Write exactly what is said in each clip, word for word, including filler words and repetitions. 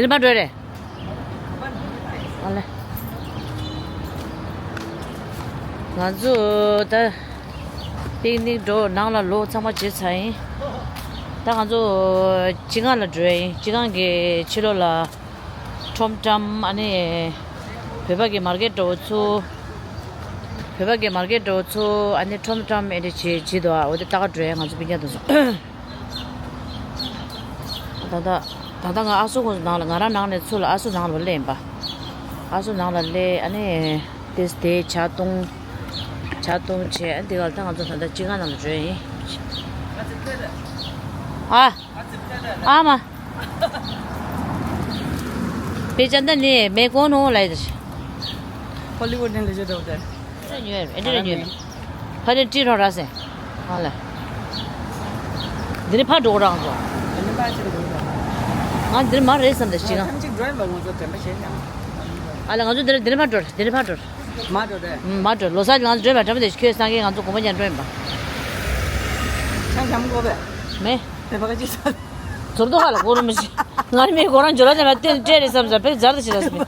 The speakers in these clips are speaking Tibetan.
རིམ་པ་འགྲོ་རེད། ཨ་ལེ། ང་ཚོ་ད་པིག་ནིག་འགྲོ། ནང་ལ་ལོག་ཚང་མ་བྱས་ཚར་ཡིན། ད་ང་ཚོ་ཅི་གང་ལ་འགྲོ་ཡ་ཡིན། ཅི་གང་གི་ཕྱི་ལོགས་ལ་ཁྲོམ་ཀྲམ། ཨ་ནི་བོད་པ་གི་མར་ཀེད་འགྲོ་ཚུལ། བོད་པ་གི་མར་ཀེད་འགྲོ་ཚུལ། ཨ་ནི་ཁྲོམ་ཀྲམ་ཨེ་འདྲ་བྱེད་བྱེད་དོ། འོ་དེ་ལྟ་ག་འགྲོ་ཡ། ང་ཚོ་སྤུན་ཀྱག་དེ་ཚོ། ད་ལྟ་ད་ལྟ་ང་ཨ་སོ་ཁོང་ཚོ་ནང་ལ། ང་རང་ནང་ནས་ཚུར་ལ་ཨ་སོ་ནང་ལ་སླེབས་ཡིན་པ། ཨ་སོ་ནང་ལ་སླེབས། ཨ་ནི་དེ་དེ་ཇ་བཏུང་། ཇ་བཏུང་བྱས། ཨ་འདི་ག་ལ་ད་ང་ཚོ་ད་ལྟ་ཅི་གང་ནང་ལ་འགྲོ་ཡིན། ཨ། ཨ་མ། बेचंदा नहीं है, मैं कौन हूँ? लाइट। हॉलीवुड ने ले जाता है। ཉོས་ཨེ་འདྲ་ཉོས། ཕ་རེ་ཏི་རོ་ར་སེ། ཨ་ལ། འདི་ནི་ཕར་འགྲོ་རང་ཚོ། ང་འདིར་མ་རེད་བསམ་ད་ཅི་གང་། ཨ་ལ་ང་ཚོ་འདིར་འདིར་ཕར་འགྲོ། འདིར་ཕར་འགྲོ། མ་འགྲོ་རེད། མ་འགྲོ། ལོ་གསར་ང་ཚོ་འགྲོས་མ་འགྲོ་མ་དེ། ཁྱོད་སང་གེ་ང་ཚོ་དགོན་པ་ཉར་འགྲོ་ཡིན་པ། ཆང་ཞམ་དགོས་པས། མེད། དེ་བ་ག་ཅི་ཟ། ཟོར་དུ་ཧ་ལ་གོ་རུ་མི་ཤེས། ང་ནི་མི་གོ་རང་འཇོ་ལ་དེ་མ་བསྟན་སྤྲད་རེད་བསམ་ས་བེག་ཛར་དུ་ཤི་ལ་སི་མི།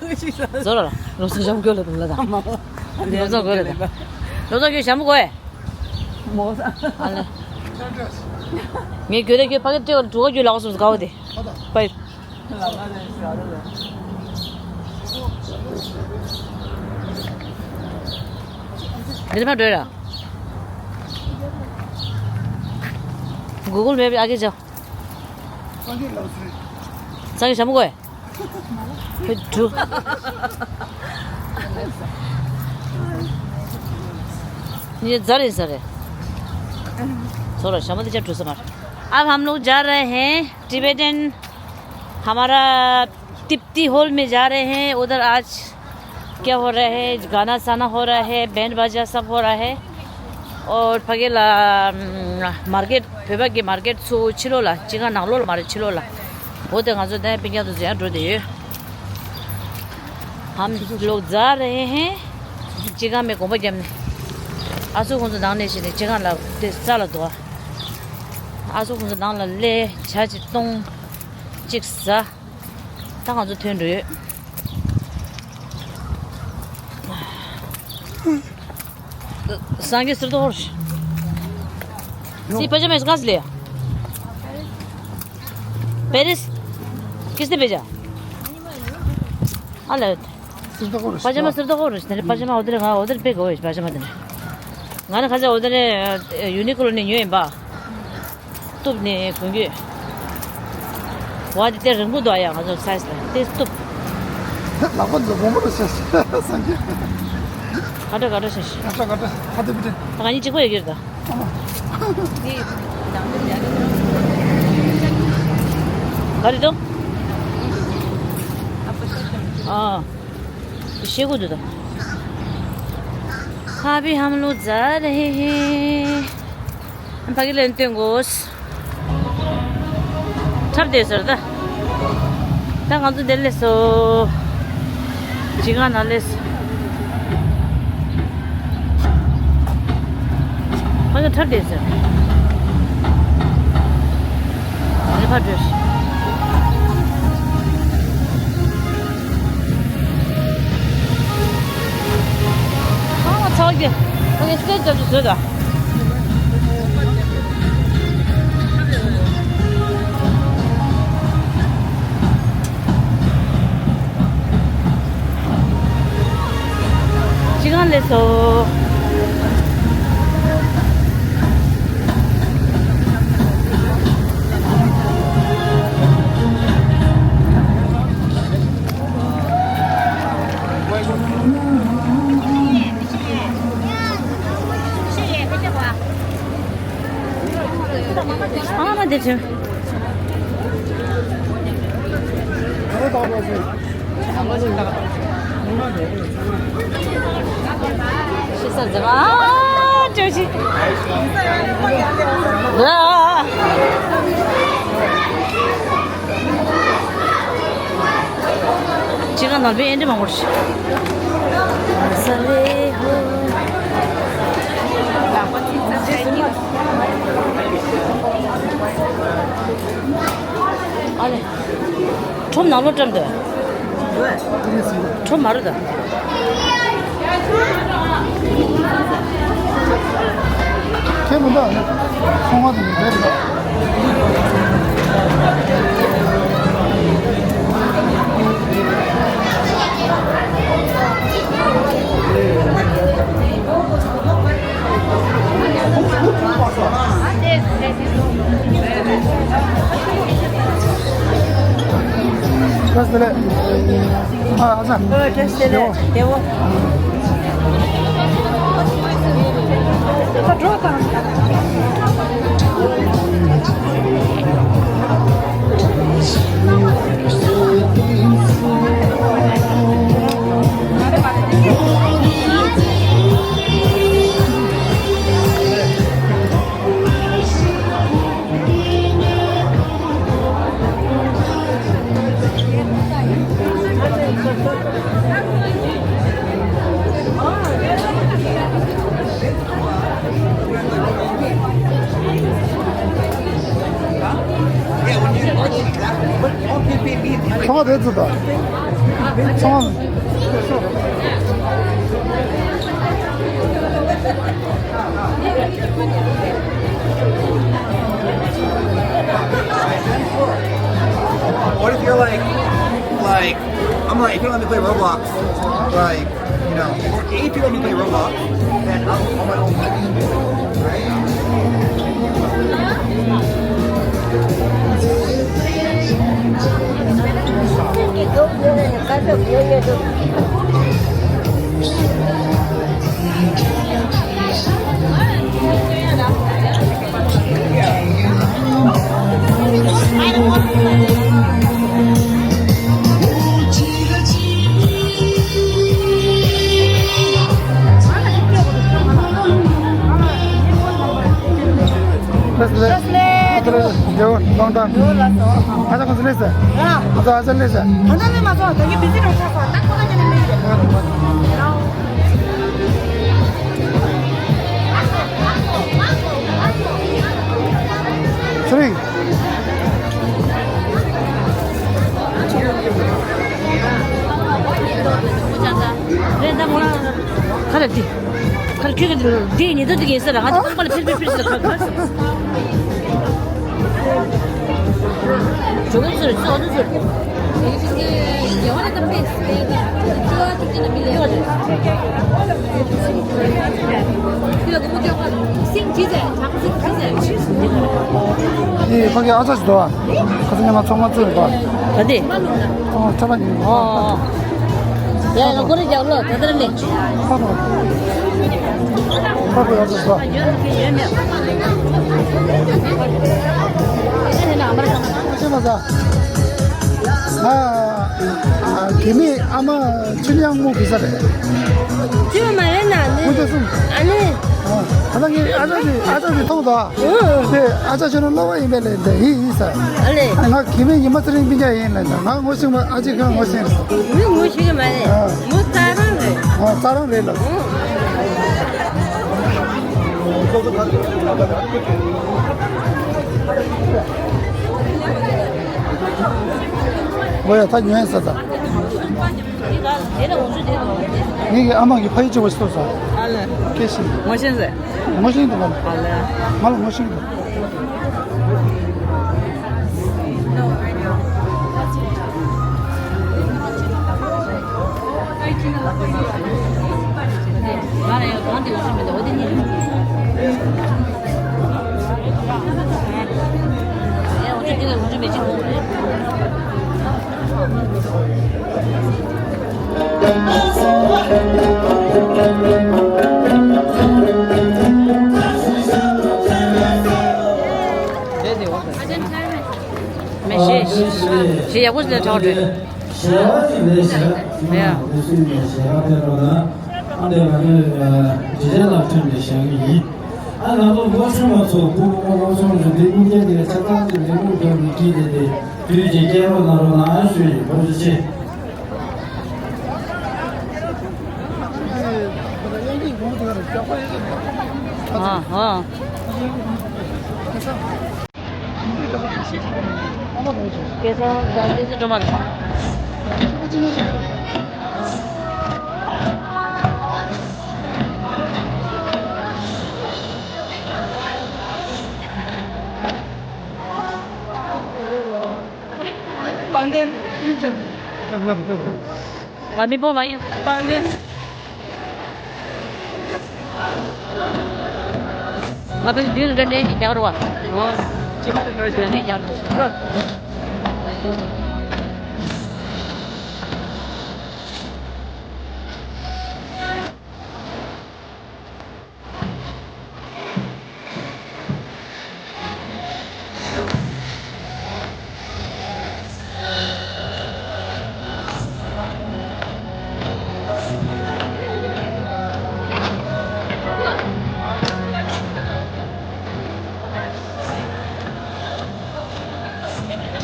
ཟོར་ལ་ལོ་སོ་ཞམ་གོ་ལ་དུ་ལ་ད། ལོ་སོ་ཞམ་གོ་ལ་ད། ལོ་སོ་ཁྱོད་ཞམ་གོ་ཨེ། མོ་ས། ཨ་ལེ། ངས་གྱོད་དེ་གྱོད་ཕ་གི་ལྟོས་ག་ལ་གྲུ་ག་གྱོད་ལག་སོ་དགའ་བ་དེ། པའི། འདིར་མ་འགྲོ་ར། གུ་གུལ་མེབ་ཨ་གེ་ཅོ། སངས་རྒྱས་ཞྭ་མོ་གོ་ཨེ། ཧེ་དྲུ། ये जर है सर। थोड़ा शब्द क्या टूसा मार। अब हम लोग जा रहे हैं टिबेटन। हमारा तिप्ती हॉल में जा रहे हैं। उधर आज क्या हो रहा है, गाना साना हो रहा है, बैंड बाजा सब हो रहा है। और ཕ་གི་ལ་མར་ཀེད། བོད་པ་གི་མར་ཀེད་ཚོ་ཕྱི་ལོགས་ལ། ཅི་གང་ནང་ལོགས་ལ་མ་རེད། ཕྱི་ལོགས་ལ། འོ་དེ་ང་ཚོ་དེ་སྤུན་ཀྱག་དེ་ཚོ་ཡར་འགྲོ་བསྡད་ཡོད། हम लोग जा रहे हैं। ཅི་གང་མེ་དགོན་པ་རྒྱབ་ནས། ཨ་ཚོ་ཁོང་ཚོ་ནང་ནས་བྱས་ནས་ཅི་གང་ལ་དེ་ས་ལ་འདུག་ཨ་ཚོ་ཁོང་ཚོ་ནང་ལ་སླེབས། ཇ་ཅིག་བཏུང་། ཅིག་ཟ། ད་ང་ཚོ་ཐོན་འགྲོ་ཡོད། संगे सिर तो और। सी पजामा कहाँ से लिया? पेरिस। किसने भेजा? अले। पाजामा सिर तो और। तेरे पाजामा उधर, हाँ, उधर पे गो पाजामा तेरे। ང་ནི་ཁ་ཤས་འོ་དེ་ནས་ཡུ་ནི་ཀོ་ལོ་ནས་ཉོས་ཡིན་པ། གཏུབ་ནས་གོན་གྱི། བ་དེ་དེ་རིང་པོ་འདུག་ཡ། ང་ཚོ་སའི་ཛི་ལ་དེ་གཏུབ། ལག་པ་འཛུགས་གོང་པོ་རུ་ཤ་ཤ་སང་གི། ག་འདྲ་ག་འདྲ་ཤ་ཤ། ག་འདྲ་ག་འདྲ་ཧ་དེ་བི་དེ། ད་ང་གཉིས་གཅིག་པ་ཡོད་ཀྱི་རེད་ད། ག་རེད་དོ། ཨ། ཤེས་དགོས་འདུག་ད། अभी हम लोग जा रहे हैं। ཕ་གི་ལན་སྟོན་དགོས། འཁྲབ་བསྡད་ཟེར་ད། ད་ང་ཚོ་འདིར་སླེབས་སོང་། ཅི་གང་ན་སླེབས་སོང་། ཁོ་ཚོ་འཁྲབ་བསྡད་ཟེར། འདི་ཕར་འགྲོ། ཨ་ཚ་བ་གི་ཁོ་ཚོ་སྐད་རྒྱབ་ཏུ་བཟོས་ད། ཅི་གང་སླེབས་སོང་། ཨ་མ་དེ་ཆེ། ཤི་ས་ཟེར་བ། ཨ་ཅོ་ཤི། ར། ཅི་གང་ནང་པའི་ཨེ་འདྲ་མང་པོ་ཞིག་ཨ་ལེ། ཁྲོམ་ནང་ལོགས་བཀྲམ་འདུག་ཁྲོམ་མ་རེད་ད། ཁྱེད་མི་འདུག་ཚོང་བ་དེ་རེད་འདུག་བཀྲ་ཤིས་བདེ་ལེགས། ཨ་ཨ་ཙང་། ཨོ་བཀྲ་ཤིས་བདེ་ལེགས། བདེ་པོ། ད་འགྲོ་དང་། ཚང་མ་རེད་ཚོད་ད། ཚང་མ། What if you're like, like, I'm like, if you let me play Roblox, like, you know, or if you let me play Roblox, then I'm on my own. Long time. ཨ་ཅག་ཁོང་ཚོ་སླེབས་ཟེར། ཨ་ཅག་ཨ་ཅག་སླེབས་ཟེར། ད་ལྟ་སླེབས་མ་སོང་། ད་གིན་བི་ཟི་རང་ཆགས་སོང་། ད་ཁོ་རང་ཉིད་ནས་སླེབས་ཡོད། ཚེ་རིང་། ག་རེ་འདི། ག་རེ་ཁྱོད་ཀྱི་འདི་ཉིན་ཐོ་འདི་ཡིན་ས་ར། ང་ཚོ་ཁང་པ་ལ་ཕེབས་ཕེབས་ཕེབས་ས་ག་ག་ཟེར། ཇོ་བོ་ཚོར་ཚོ་ཨ་ནུ་ཚོར། ཨེ་ཕ་གི་ཨ་ཅག་ཅིག་འདུག་ཨ། ཁ་སང་ང་ཚོ་ང་ཚོ་འདུག་ཨ། ག་དེ། ཨོ་ཁྲ་པ་ཉིན། ཨོ་ཨོ། ཡ་ཡ་ཀོ་རེ་རྒྱག་ལོ་ད་ལྟར་ལས། ཁ་པ། ཁ་པ་ཡ་ཅག་འདུག་ཨ། ཨ། ཨ། གེ་མོའི་ཨ་མ་ཆུ་ལི་ཡང་མོ་གི་ས་རེད། ཆུ་མ་རེད་ན་ནི། ཁོ་ཚོ་གསུམ། ཨ་ནི། ཨ། ད་ལྟ་ངས་ཨ་ཅག་གི་ཨ་ཅག་གི་མཐོང་དང་། ཨུ། དེ་ཨ་ཅག་ཁྱོད་རང་གློ་བ་ཡིན་པས་ལས་འདི་ཡིན་ཡིན་ས། ཨ་ལེ། ང་གེ་མོའི་ཉི་མ་ཚེ་རིང་སྤུན་ཀྱག་ཡིན་ལས་འདི་ང་ངོ་ཤེས་མ་ཨ་ཅག་ཁྱོད་ངོ་ཤེས་རེད། མི་ངོ་ཤེས་གི་མ་རེད། ཨ། མོ་རྩ་རང་རེད། ཨ། རྩ་རང་རེད་ལ། ཨུ། ངོ་ཡ་ད་ཉོན་ས་ད། ངེད་ཀྱི་ཨ་མ་གི་ཕ་ཡུལ་གཅིག་པ་ཞིག་ཐོབ་སོང་། ཨ་ལ། སྐད་ཤེས། ངོ་ཤེས་ཟེར། ངོ་ཤེས་འདུག་ག་ཨ་ལ། ང་ལ་ངོ་ཤེས་འདུག་ང་ལ་ཡང་གང་དེ་ངོ་ཤེས་མི་འདུག་འོ་དེ་གཉིས། ཡང་འོ་དེ་དེ་ལ་ངོ་ཤེས་མེད་ཅིག་འོང་རེད། མེ་ཤེས་ཤེས་ཡག་པོ་ཞིག་ལ་ཆགས་འགྲོ། ཞལ་བ་ཞིག་ལས་ཞལ་ཡ་ལགས་ནས་ཞལ་བ་ཕེབས་རོགས་གནང་། ཨ་འདས་པ་ནི་ཇི་ལྟར་ལགས་ཁྲིམས་ནས་བཞག་གི་ཡིན། ཨ་ང་ཚོ་སློབ་ཆུང་བ་ཚོ་སྤུ་གུ་སློབ་ཆུང་ཚོ་འདི་གཉིས་ཀ་འདི་ལ་ཆ་ཚང་ཞིག་ལས་ཁུངས་བརྒྱབ་ནས་སྐྱིད་དེ་དེ་དུས་ཀྱི་སྐྱེལ་རོགས་གནང་རོགས་གནང་ཞུ་ཡིན། ཐུགས་རྗེ་ཆེ། ཨ་ཧ། སྐལ་བཟང་བཀྲ་ཤིས་སྒྲོལ་མ་དང་། དཔལ་ལྡན། ང་མི་པོ་མ་ཡིན། དཔལ་ལྡན། ང་ཚོ་མདུན་དུ་འགྲོ་ནས་རྒྱག་རོགས། ཨོ། ཅི་མ་འགྲོ་ནས་རྒྱག་རོགས།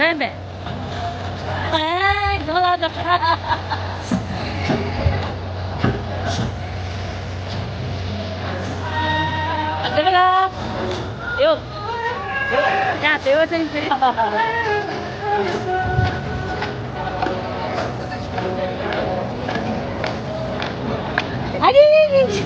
དྲན་པས། ཨེ། ང་ལ་འགྲོ་ཁ། ཨ་དེ་ལ་ཡོད། ཡ་དེ་བ་ཅན་ཅན། ཨ་རེ་རེ་རེ། ཅི་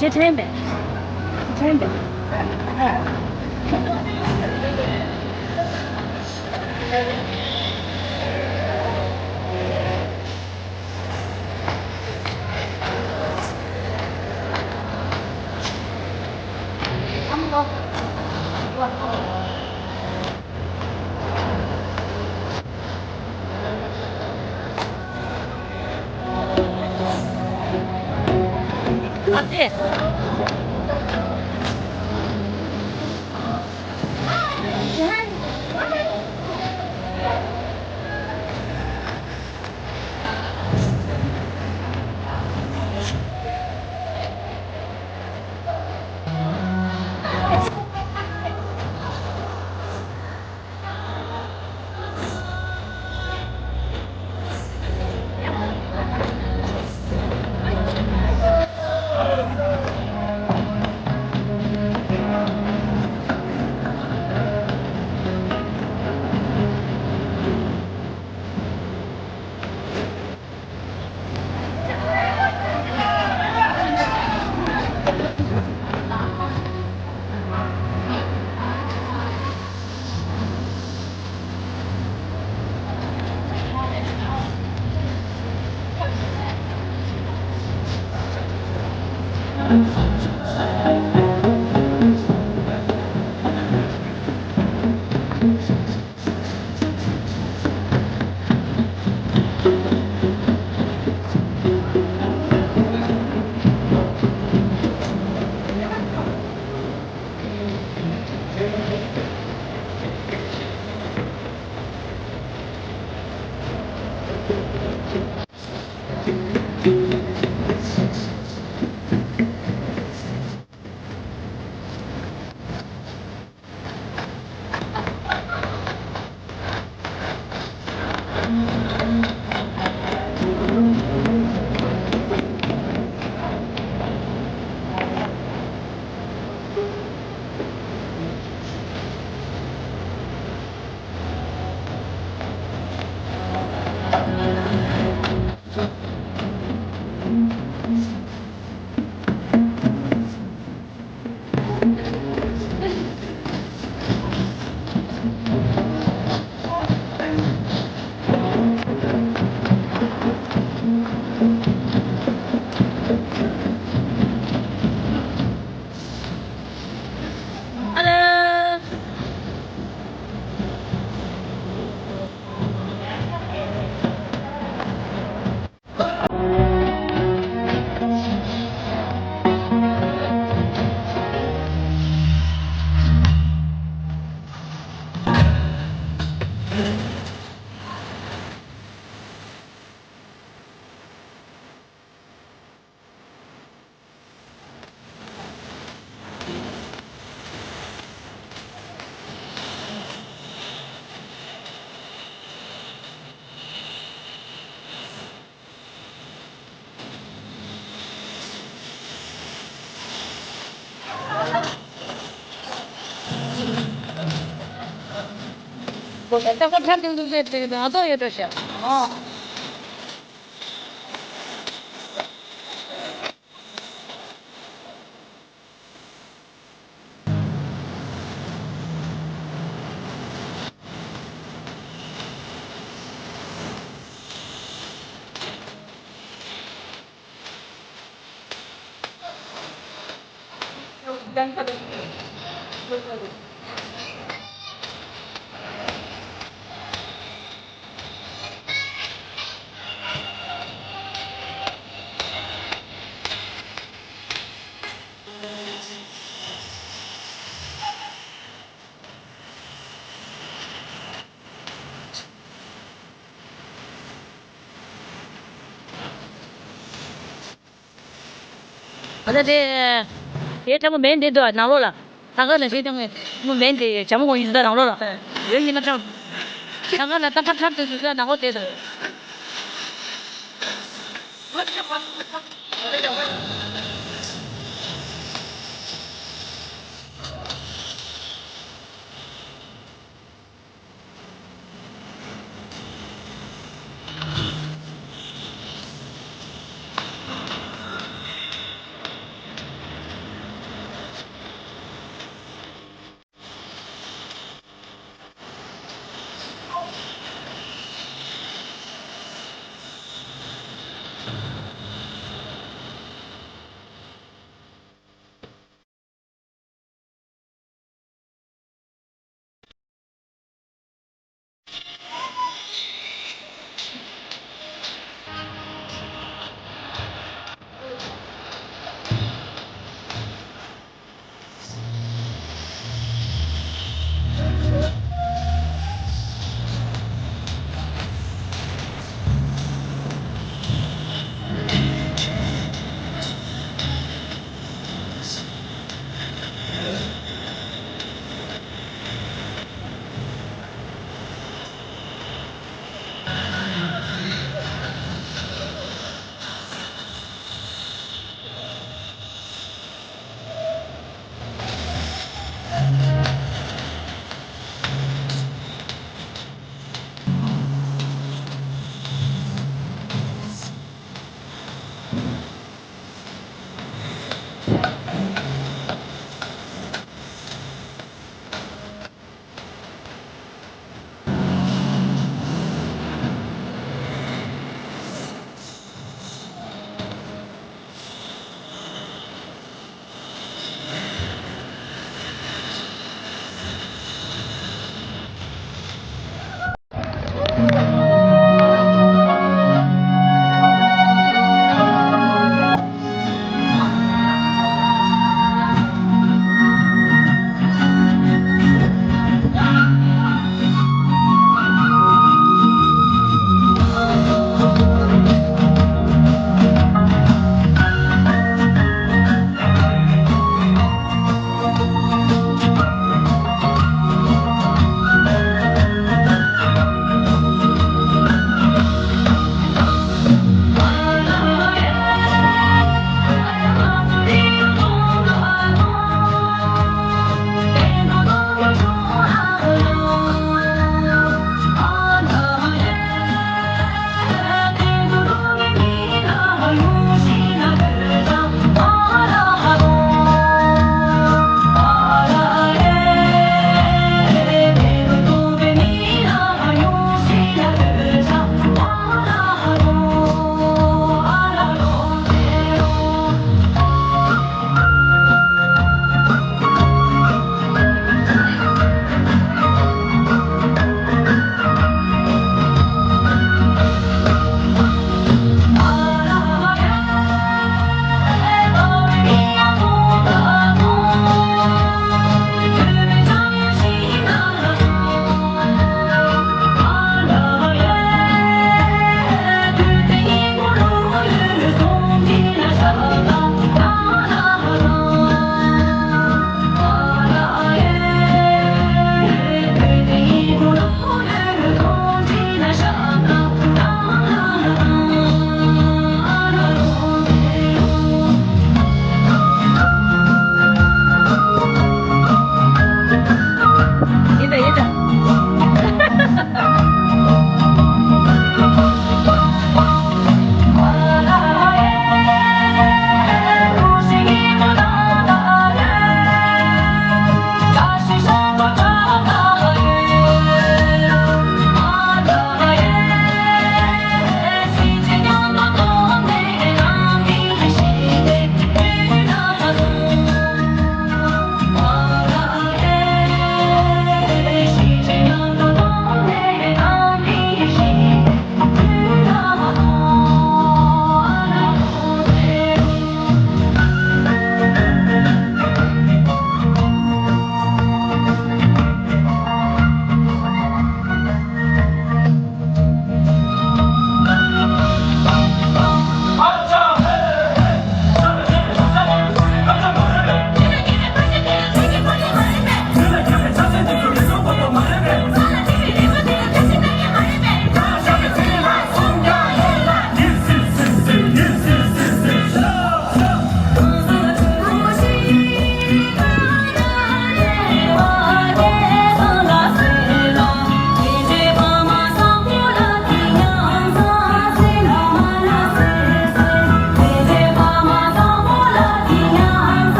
བྱེད་དྲན་པས། དྲན་པས། ཨ་ཙི། ད་ཁ་ཁྲ་ཏིང་ཏིང་ཏིང་ཏིང་ཨ་ཏོ་ཡོད་འགྲོ་ཤག་ཨོ། ཨ་ད་དེ། དེ་ཐང་མོ་མེད་འདི་འདུག་ནང་ལོགས་ལ། ཐང་ཀ་ནས་ཤེས་ཀྱང་མོ་མེད་འདི་བྱ་མོ་གོང་ཡིན་ད་ནང་ལོགས་ལ། ཡོད་ཡིན་ན་ཀྲང་། ཐང་ཀ་ན་ཏང་ཀ་ཐང་དུ་ཟུག་ས་ནང་ལོགས་དེ་དང་།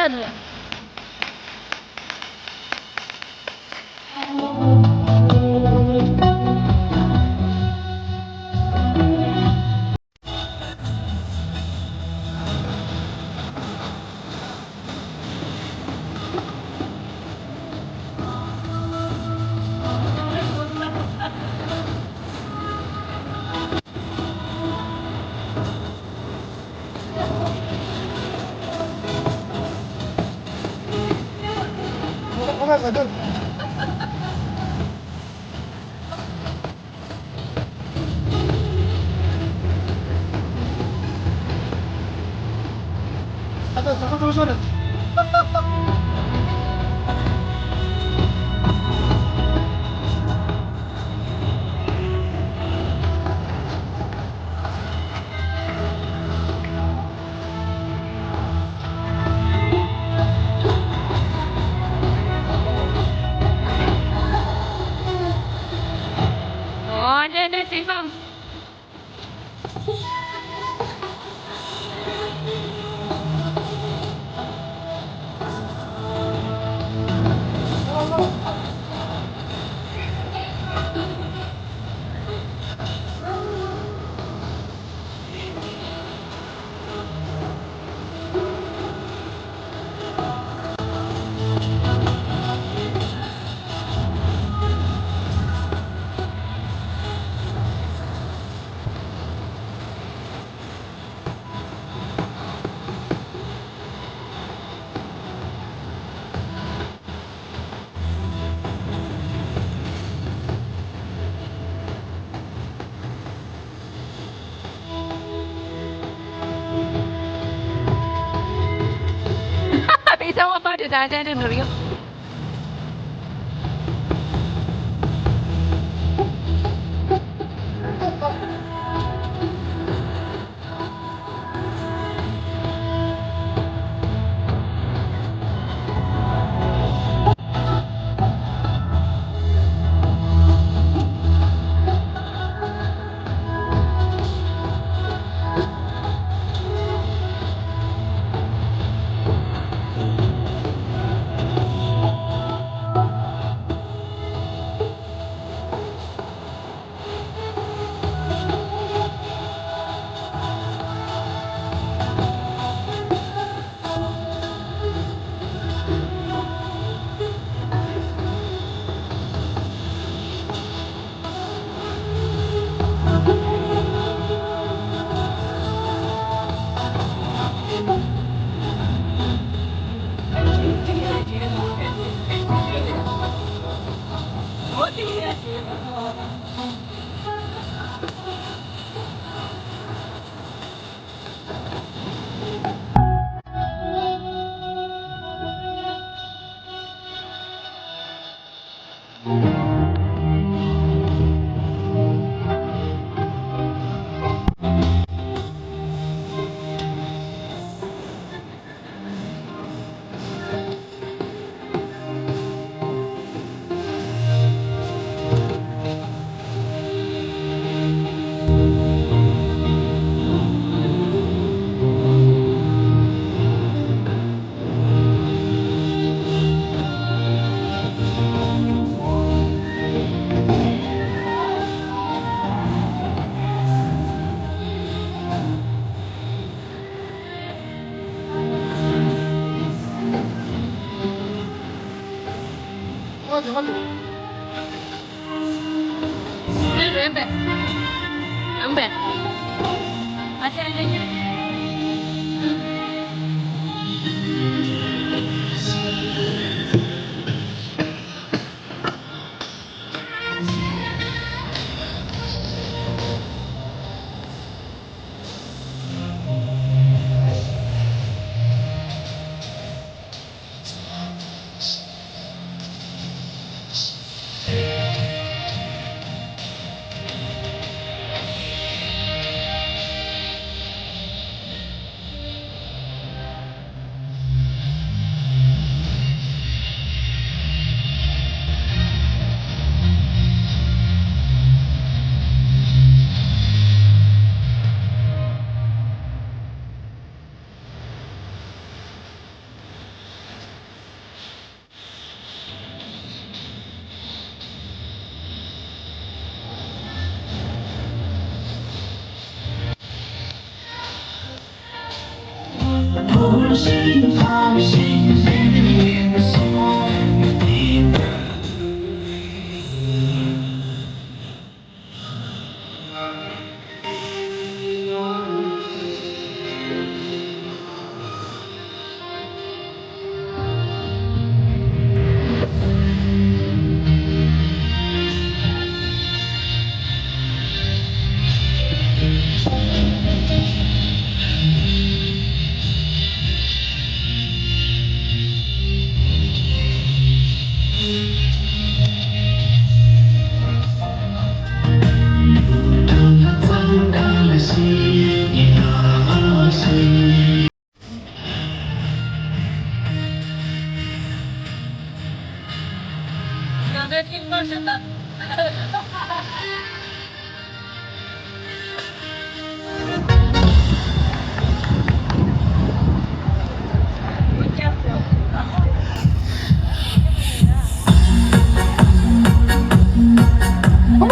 ཨ། ཨ་མ།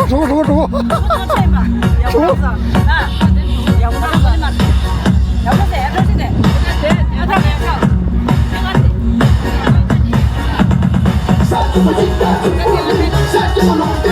གྲོགས་པོ། གྲོགས་པོ། གྲོགས་པོ། གྲོགས་པོ།